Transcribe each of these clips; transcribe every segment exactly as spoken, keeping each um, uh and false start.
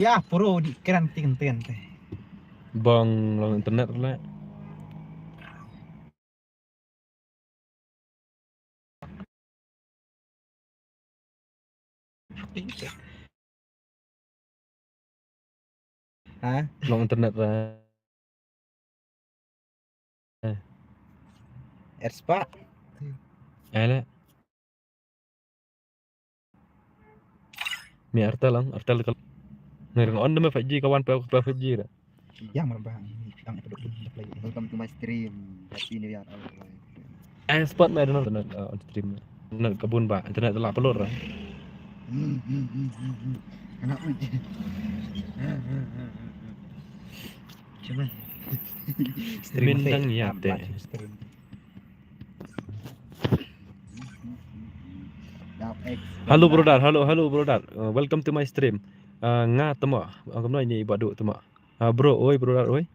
Ya, puro di kren ting ting teh. Bang long internet le. Ha? Long internet le. Air spot. Ele. Mi Airtel lang, Airtel ka. Nang on deme five G ka wan pa five G da. Yang mana bang? Yang apa dulu play? Welcome to my stream. Happy New Year. Ai spot mai da on stream. Internet ka bun ba, internet la pelur. Kena uji. Cuman stream. Hello brother, hello hello brother. Uh, welcome to my stream. Uh, nga tama, uh, kumno ini ba du tama. Uh, bro, oi brother, oi.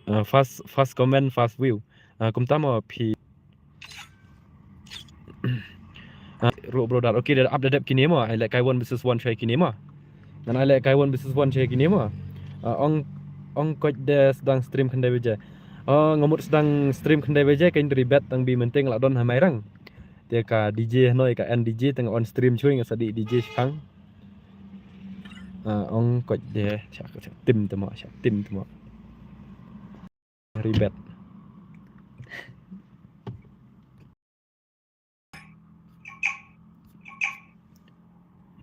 Uh, fast fast comment, fast view. Uh, kumta ma phi. Uh, ro brother. Okay, da ap da dep kine ma. Ai leh kai one versus one shai kine ma. Ngan ai leh kai one versus one shai kine ma. Uh, ong ong koit de sdang stream khyndai baje. Uh, nga mut sdang stream khyndai baje, kan ri bet tang bi menting la don ha Mairang. Te ka D J hanoi ka N D J tang on stream chui nga sa di D J shipang. Ah, ong koit de, sha, sha tim temo, sha tim temo. Ribet.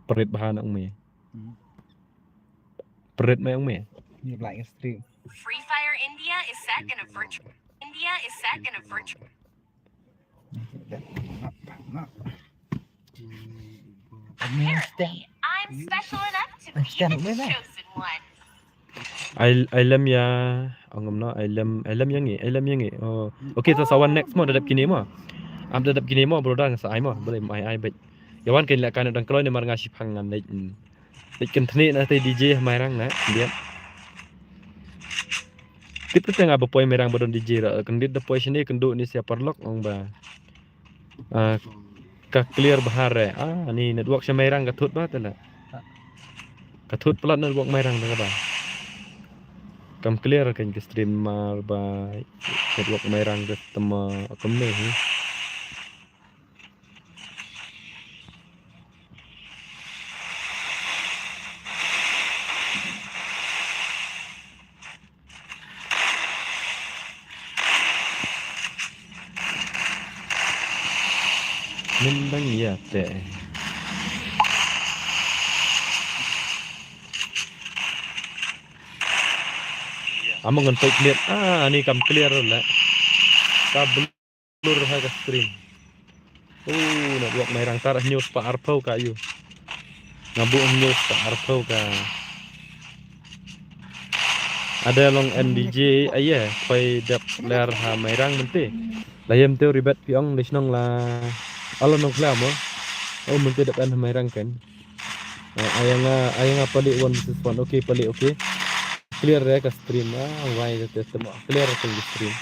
Perit bahan ong me. Hmm. Perit me ong me. Ni black stream. Free Fire India is set in a virtual India is set in a virtual Apparently, I'm special enough to be the chosen one. Ai ai lem ya, ong em no, ai lem, ai lem ya ngi, ai lem ya ngi. Oh. Okay, so sawan next mo, da dep kine mo. Am da dep kine mo, brother, nga sa ai mo, boleh ai ai bet. Yawan kan leh kan dang kloi ne mar nga shipang ngan leh. Leh kan tni na te D J Mairang na, dia. Tip te nga ba poi Mairang ba don D J ra, kan dit da poi shini kan du ni sia parlok ong ba. Ah, ka clear bha re. Ah, ni network sha Mairang ka thut ba te la. Ka thut plat network Mairang te ka ba. Kam clear kan ka stream mar ba network Mairang ka tema kam ne hi. Myndang ïa te. Amo ngan peit net. Ah, ni kam clear la. Ka blur ha ka stream. Oh, network Mairang tar hynñiew spah arphew ka ïu. Nga buh hynñiew spah arphew ka. Ada long N D J aye, poi dep ler ha Mairang mynte. La ïem te ribet phi ong, da shnong la. Ala nong khla mo. Oh, mynte dep en ha Mairang kan. Ah, ayang nga, ayang nga pali one versus one. Okay, pali, okay. Clear re ka stream. Ah, wai da te temo. Clear ka stream.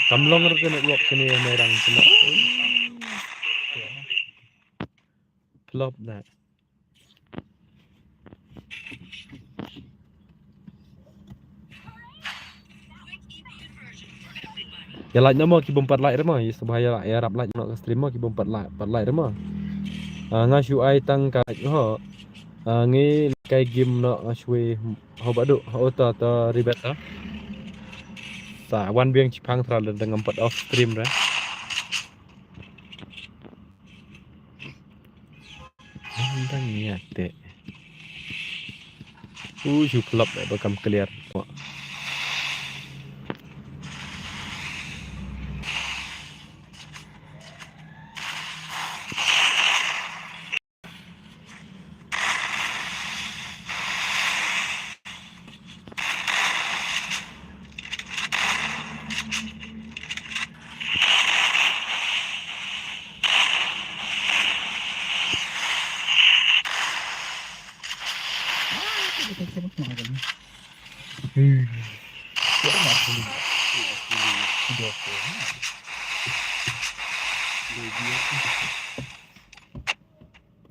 Kam long re ka network kane Mairang temo. Flop da. Ïa like noh mo ki bym pat like re mo, ïa sngewbha ïa like, ïa rap like noh ka stream mo ki bym pat like, pat like re mo. Ah, nga shu ai tang ka like ho. Ah, ngi kai game noh nga shu ai ho ba duk, ho ta ta ribet ta. Sa wan biang shipang trai lada ngam pat off stream re. Myndang ïa te. U shu pynlap ba kam clear.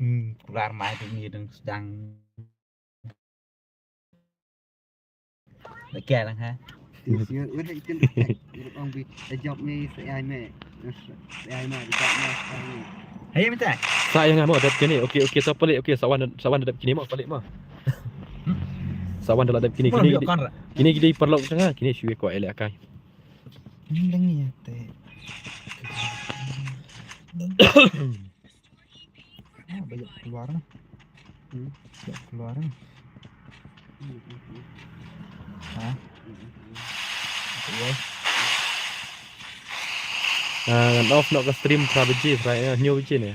Hmm, kular mai tu ni dang sedang. Okey lang ha. Ong bi job ni sa ai me. Sa ai me job ni. Hai minta. Sa yang mo dep kini. Okey okey sa palik okey sa wan sa wan dep kini mo palik mo. Sa wan dep kini kini. Kini kini parlok tengah kini shui ko ele akai. Dang ni te. Ah, banyak keluar ni. Hmm. Banyak keluar ni. Ha? Iya. Ah, ngan off noh ka stream phra baje, phra, eh, hynñiew baje ne.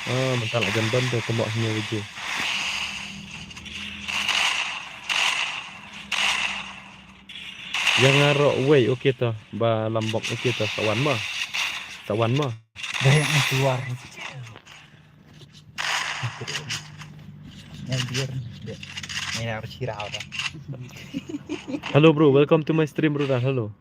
Ah, mynta la jan don te kumba hynñiew baje. Yang ngaro wei, okey to, ba lambok, okey to, sa wan ma. Sa wan ma. Dah yang keluar. Yang biar dia. Yang harus hirau dah. Hello bro, welcome to my stream bro dah. Hello.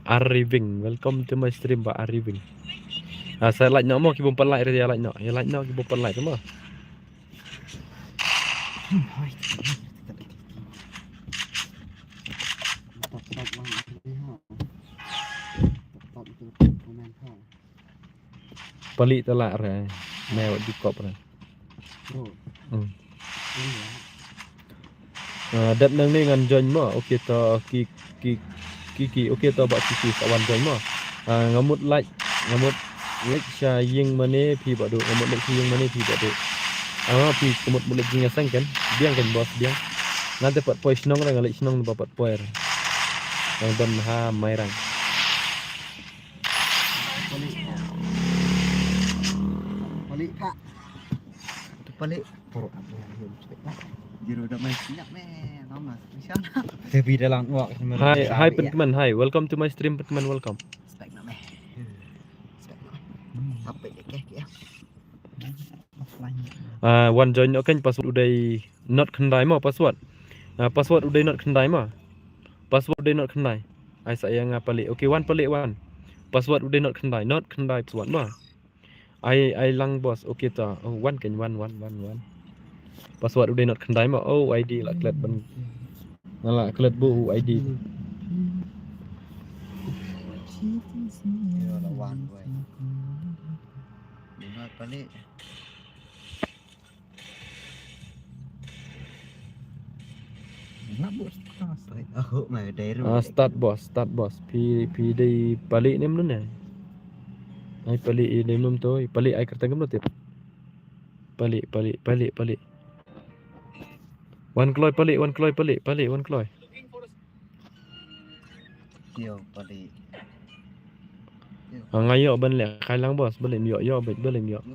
Ariving, welcome to my stream ba Ariving. Ah, sa like noh mo ki bym pat like re, ïa like noh. Ïa like noh ki bym pat like mo. Palik te lah re. Meh wat dikop re. Hmm. Ah, dep nang ne ngan join mo. Okey to ki ki ki ki. Okey to ba ki ki sa wan join mo. Ah, nga mut like, nga mut like sha ïing mane phi ba duk, nga mut like sha ïing mane phi ba duk. Ah, phi ka mut mut like jingïaseng kan. Biang kan boss biang. Ngan te pat poi shnong re, nga like shnong ba pat poi re. Ngan don ha Mairang. Palik. Palik, Pak. Palik. Jiro da mai siap meh. Lama. Tapi dalam wak. Hai, hai Pentman, hai. Welcome to my stream Pentman, welcome. Spek na meh. Spek na. Apa ya keh keh. Ah, wan join ok kan password u dei not khyndai mo password. Ah, password u dei not khyndai mo. Password u dei not khyndai. Ai sa ïa nga palik. Okey wan palik wan. Password u dei not khyndai, not khyndai password mo. Ai ai lang boss. Okey ta. Oh, wan kan wan wan wan wan. Password u dei not khyndai mo. Oh, I D la klet ban. Nga la klet bu u I D. Ïa la wan wei. Ïa palik. Ah, start boss, start boss. Phi phi dei palik ne mnun ne? Ai palik i dei mnun to, palik ai kyrteng mnun tip. Palik palik palik palik. Wan kloi palik, wan kloi palik, palik wan kloi. Ïo palik. Ah, nga ïoh ban leh kai lang boss, ba lem ïoh, ïoh ba lem ïoh.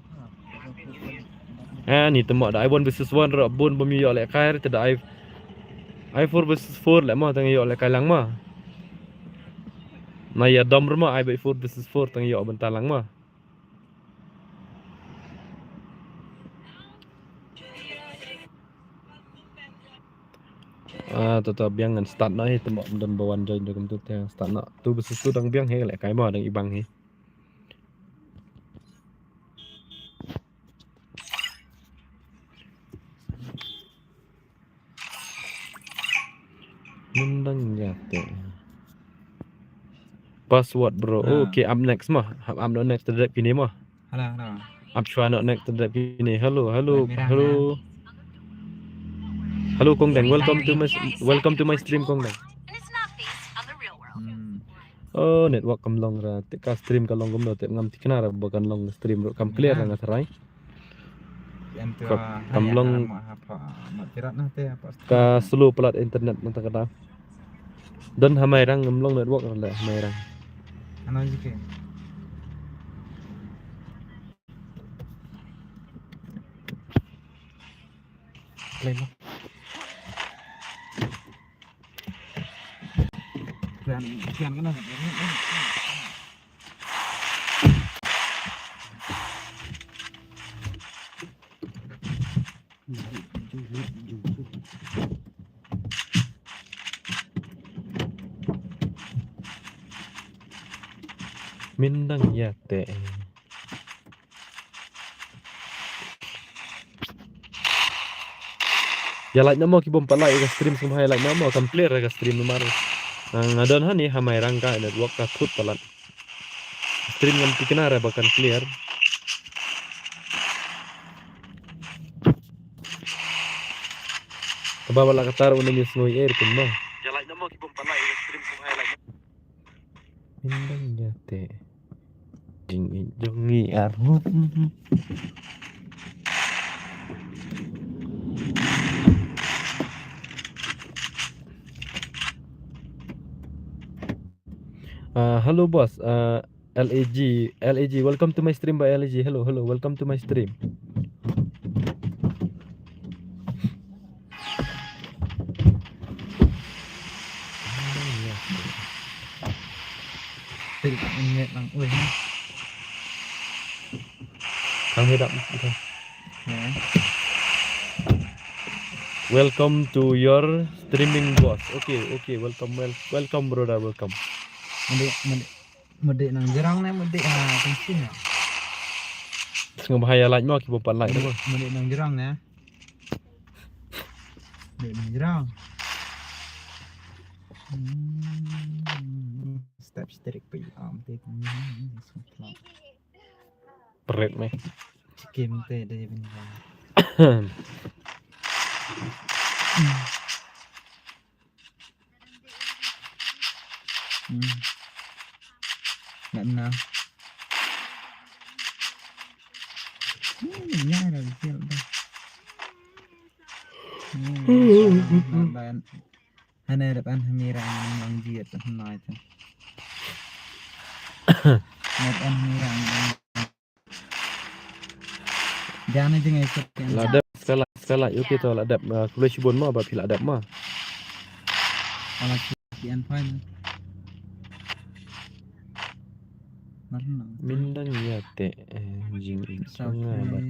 Ah, ni te mo da ai one versus one ruh bun bym ïoh leh kai te da ai, ai four versus four leh mo te nga ïoh leh kai lang mo. Na ïa dom ruh mo ai ba four versus four te nga ïoh ban ta lang mo. Ah, to to biang ngan start noh hi, te mo don ba wan join da kumtu te start noh. Two versus two dang biang hi, leh kai mo dang ibang hi. Mun dang ïa te. Password bro. Ah. Okay, up next mo. Up, up next te dep kine mo. Hello, hello. Ap shwa noh next te dep kine. Hello, hello, hello. Hello Kong Deng, welcome to my, welcome to my stream Kong Deng. Hmm. Oh, network kam long ra, te ka stream ka long kumno, te ngam thikna ra ba kan long stream ruh kam clear ra nga tharai. Kam long ka slow palat internet nangta kata. Don ha Mairang, ngam long network ra leh ha Mairang. Ano jike. Play mo. Plan, plan ka na. Myndang ïa te. Ïa like na mo ki bym pat like ïa ka stream sngewbha ïa like na mo kam clear ïa ka stream namar. Nga don hani ha Mairang ka network ka thut palat. Stream ngam tikna re ba kan clear. Kaba ba la katar un ym ïa sngew ei ruh kumno. Ïa like na mo ki bym pat like ïa ka stream sngewbha ïa like. Myndang ïa te. Jingïeit jong ngi arngut. Uh, hello boss. Uh, L A G, L A G, welcome to my stream ba L A G. Hello, hello, welcome to my stream. Pil nget lang oi ha. Kang hidap. Okay. Ya. Welcome to your streaming boss. Okay, okay, welcome, wel-, welcome brother, welcome. Mendek, mendek, mendek nang jerang ne, mendek ha tengsin ne. Sngewbha ïa like mo ki bym pat like mo. Mendek nang jerang ne. Mendek nang jerang. Hmm, step strik pe am te. Pret me. Chicken te de ben. Hmm. Nak na. Hmm, nya dah, dah. Hmm, ban. Hana dep an hmira nang jiat hana ita. Dep an hmira nang. Jana jing ai sep kan. La dep sekali, sekali. Okey to la dep. Ah, khublei shibun ma ba phi la dep ma. Ala ki an fine. Marna. Myndang ïa te, eh, jing in sunga ba.